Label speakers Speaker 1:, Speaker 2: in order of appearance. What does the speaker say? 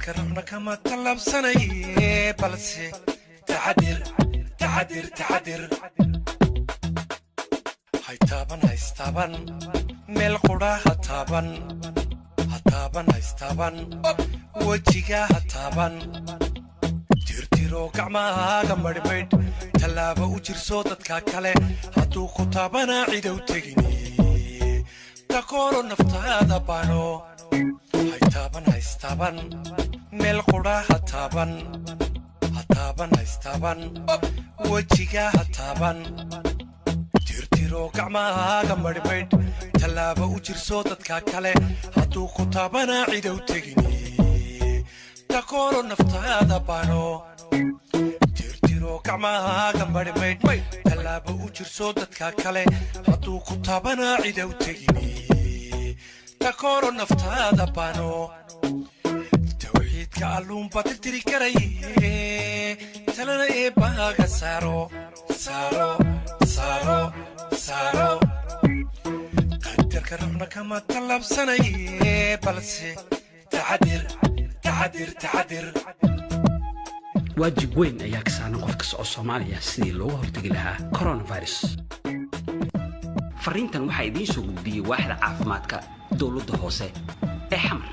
Speaker 1: Qadarka ruuxna kama tallaabsanaye, balse taxadir, taxadir, taxadir. Hay taaban, haystaaban, meel qudha ha taaban, ha taaban, haystaaban, wejiga ha taaban. Tirtiro gacmahaaga, madhmaydh, tallaaba u jirso dadka kale. Hadduu ku taabanaa cidow tegini, takooro naftaada bano. Hay taaban, haystaaban, meel qudha ha taaban, ha taaban, haystaaban, wejiga ha taaban. Tirtiro gacmahaaga, madhmaydh, tallaaba u jirso dadka kale. Hadduu ku taabanaa cidow tegini, takooro naftaada bano. Tirtiro gacmahaaga, madhmaydh, tallaaba u jirso dadka kale. Hadduu ku taabanaa cidow tegini, takooro naftaada bano. Tawxiidka alluunba tirtiri karaye, talana eebbaaga saaro, saaro, saaro, saaro. Qadarka ruuxna kama tallaabsanaye, balse taxadir, taxadir, taxadir.
Speaker 2: Waajib weyn ayaa ka saaran qof kasta oo Soomaaliya sidii looga hortegi lahaa coronavirus. Fariintan waxaa idiin soo gudbiyey Waaxda Caafimaadka Dowladda Hoose ee Xamar.